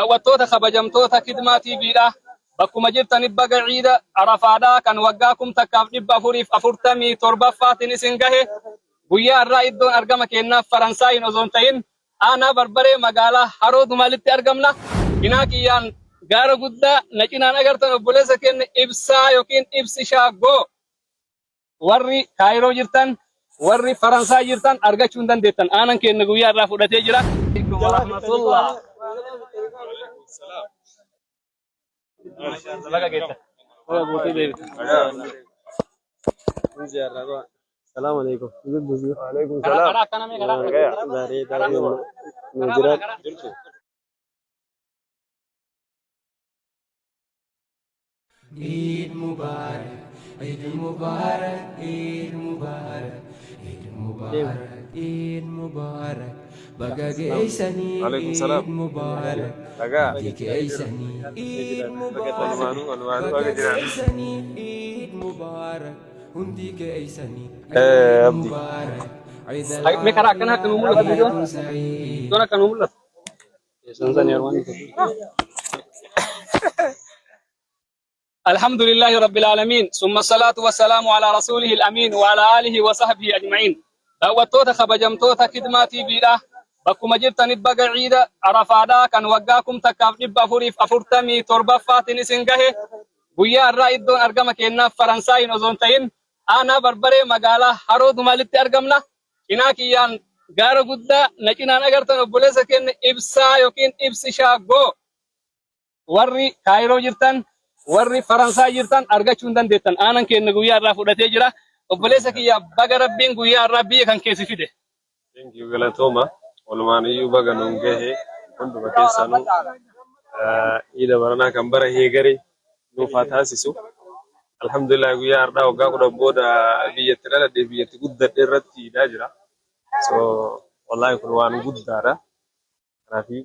Daawwattoota kabajamtoota Kidmaa TV dha. Bakkuma jirtanitti baga ciida Arafaadhaa kan waggaa 1447ffaatiin isin gahe. Guyyaa har'aa iddoon argama keenyaa Faransaayiin osoo hin ta'in aanaa Barbaree magaalaa Haroo Dumaalitti argamna. Cinaa kiyyaan gaara guddaa na cinaan agartan obboleessa keenya Ibsaa yookiin Ibsishaa Goo. Warri Kaayiroo jirtan, warri Faransaay jirtan argachuu hin dandeettan. Aanan keenya guyyaa irraa fudhatee jira. Warahmatullah. Baga geetta. Baga guutuu deebite. Salaam alaikum. Waalaikum Karaa salaam. karaa akkana mee karaa. Nagaya. Bareedaa Karaa. nu jiraadhu. Karaa. Jirtu. Eid Mubarak, Eid Mubarak, Eid Mubarak, Eid Mubarak, Eid Mubarak. Baga geessanii Waalaikum salaam. Eid Mubarak. Nagaa. Hundi keessanii Eid Mubarak. Walumaanuu walumaanuu Baga baga jiraannu. geessanii Eid Mubarak. Hundi keessanii Eh, Eid Abdi. Mubarak. Eid Mee karaa akkana akka nu mul'atu viidiyoon? al-Adha Sa'iid. Viidiyoon akka nu mul'atu. Keessan sani armaan الحمد لله رب العالمين ثم الصلاة والسلام على رسوله الأمين وعلى آله وصحبه أجمعين. Daawwattoota kabajamtoota Kidmaa TV dha. Bakkuma jirtanitti baga ciida Arafaadhaa kan waggaa 1447ffaatiin isin gahe. Guyyaa har'aa iddoon argama keenyaa Faransaayiin osoo hin ta'in aanaa Barbaree magaalaa Haroo Dumaalitti argamna. Cinaa kiyyaan gaara guddaa na cinaan agartan obboleessa keenya Ibsaa yookiin Ibsishaa Goo. Warri Kaayiroo jirtan, warri Faransaay jirtan argachuu hin dandeettan. Aanan keenya guyyaa irraa fudhatee jira. Obboleessa kiyya baga Rabbiin guyyaa irraa biyya kan keessi fide. Thank you galatooma. Walumaan iyyuu baga nuun gahe hunduma keessanuu iida baranaa kan bara heegare nuuf haa taasisu. Alhamdulillah guyyaa har'aa waggaa 10 booda biyyatti dhaladhe biyyatti guddadhe irratti iidaa jira. So wallahi kun waan guddaadha. Kanaafi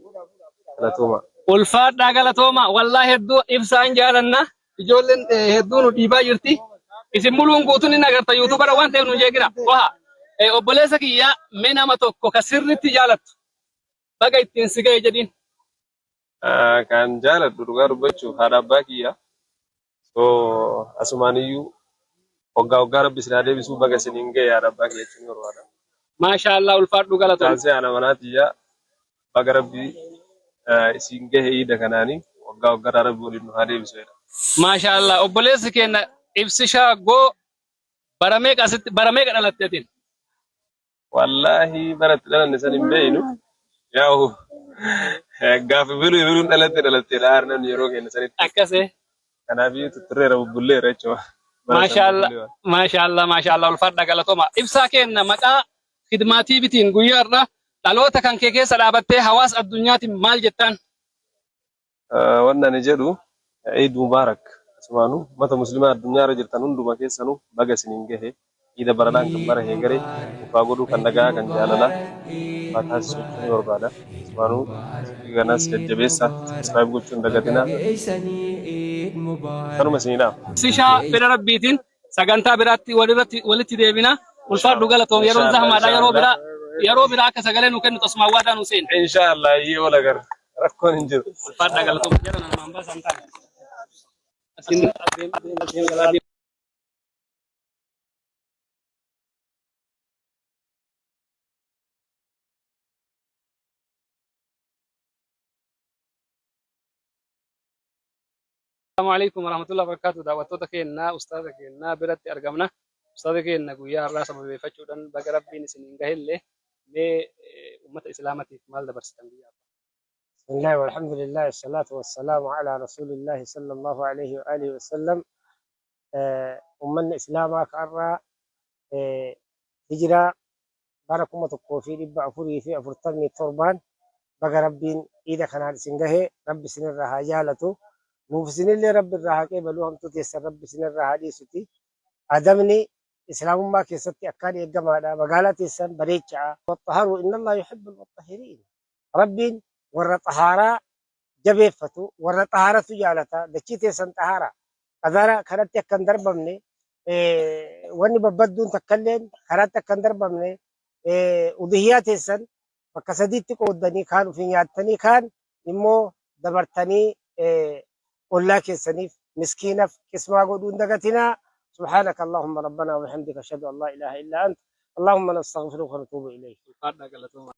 galatooma. Ulfaadhaa galatooma. Wallaahi hedduu ibsaan jaalanna. Ijoolleen hedduu nu dhiibaa jirti. Isin muluun guutuun hin agarta yuutuubara waan ta'eef nu jeeqina. Waha. Obboleessa kiyya mee nama tokko ka sirriitti jaalattu baga ittiin si ga'e jedhiin. Kan jaaladhu dhugaa dubbachuuf haadha abbaa kiyya. So asumaan iyyuu waggaa waggaa rabbi isin haa deebisuu baga isiniin ga'e haadha abbaa kiyya jechuun ni barbaada. Maashaa Allah ulfaadhu galatoom. Taansee haadha manaa tiyya baga rabbi isiin gahe iida kanaanii waggaa waggaarraa rabbi waliin nu haa deebisu jedha. Maashaa Allah obboleessi keenya Ibsishaa Goo bara meeqa asitti bara meeqa dhalatte atiin? Wallaahi bara itti dhalanne san hin beeynu. Yaa'u gaafa biluu biluun dhalatte dhalatteedha namni yeroo keenya sanitti. Akkasee. Kanaafii tutturreera bubbulleera jechuudha. Bara san Maashaallah bubbullee waan. maashaallah maashaallah ulfaadha galatoma. Ibsaa keenna maqaa Khidmaa TVtiin guyyaa har'aa dhaloota kan kee keessa dhaabattee hawaasa addunyaatiin maal jettaan? Wanni ani jedhu Eid Mubarak asumaanuu ummata muslimaa addunyaa irra jirtan hunduma keessanuu baga isiniin gahe iida baranaan kan bara heegare nuuf haa godhu kan nagaa kan jaalalaa nuuf haa taasisu jechuun ni barbaada asumaanuu kanas jajjabeessa subscribe gochuu hin dagatinaa kanuma isinii dhaama. Sishaa fedha rabbiitiin sagantaa biraatti walirratti walitti deebina. Ulfaadhu galatoom yeroon Inshallah zahmaadha yeroo inshallah biraa yeroo biraa akka sagalee nu kennu tasumaan waadaa nu seeni. Inshallah iyyee wal agarra rakkoon hin jiru. Ulfaadha galatoom jara namaan baasan taane. Asin adeem adeem adeem galaa deem. Assalamu alaikum warahmatullahi wabarakatuh. Daawwattoota keenya ustaaza keenya biratti argamna. Ustaaza keenya guyyaa har'aa sababeeffachuudhaan baga rabbiin isiniin gahellee mee ummata islaamatiif maal dabarsitan guyyaa har'aa? Bismillah walhamdulillah wassalatu wassalamu ala rasulillah sallallahu alayhi wa alihi wasallam. Ummanni islaamaa ka har'aa hijiraa bara 1447n baga Rabbiin iida kanaan isin gahe. Rabbi isinirraa haa jaalatu, nuuf isinillee Rabbi irraa haa qeebalu, hamtuu teessan Rabbi isinirraa haa dhiisuti. Adabni islaamummaa keessatti akkaan eeggamaadha. Magaalaa teessan bareecha'a. Waxxaharuu inna Allah yuhibbul muxxahiriin. Rabbiin warra xahaaraa jabeeffatu, warra xahaaratu jaalata. Dachii teessan xahaara. Qadaara kanatti akka hin darbamne, wanni babbadduun takkalleen karaatti akka hin darbamne, udhiyaa teessan bakka sadiitti qooddanii kaan ofii nyaattanii kaan immoo dabartanii ollaa keessaniif miskiinaf qismaa godhuu hin dagatinaa. Subhaanaka Allahumma Rabbana wa bihamdika ashhadu an laa ilaaha illaa anta Allahumma nastaghfiruka wa natuubu ilayk. Ulfaadhaa galatoomaa.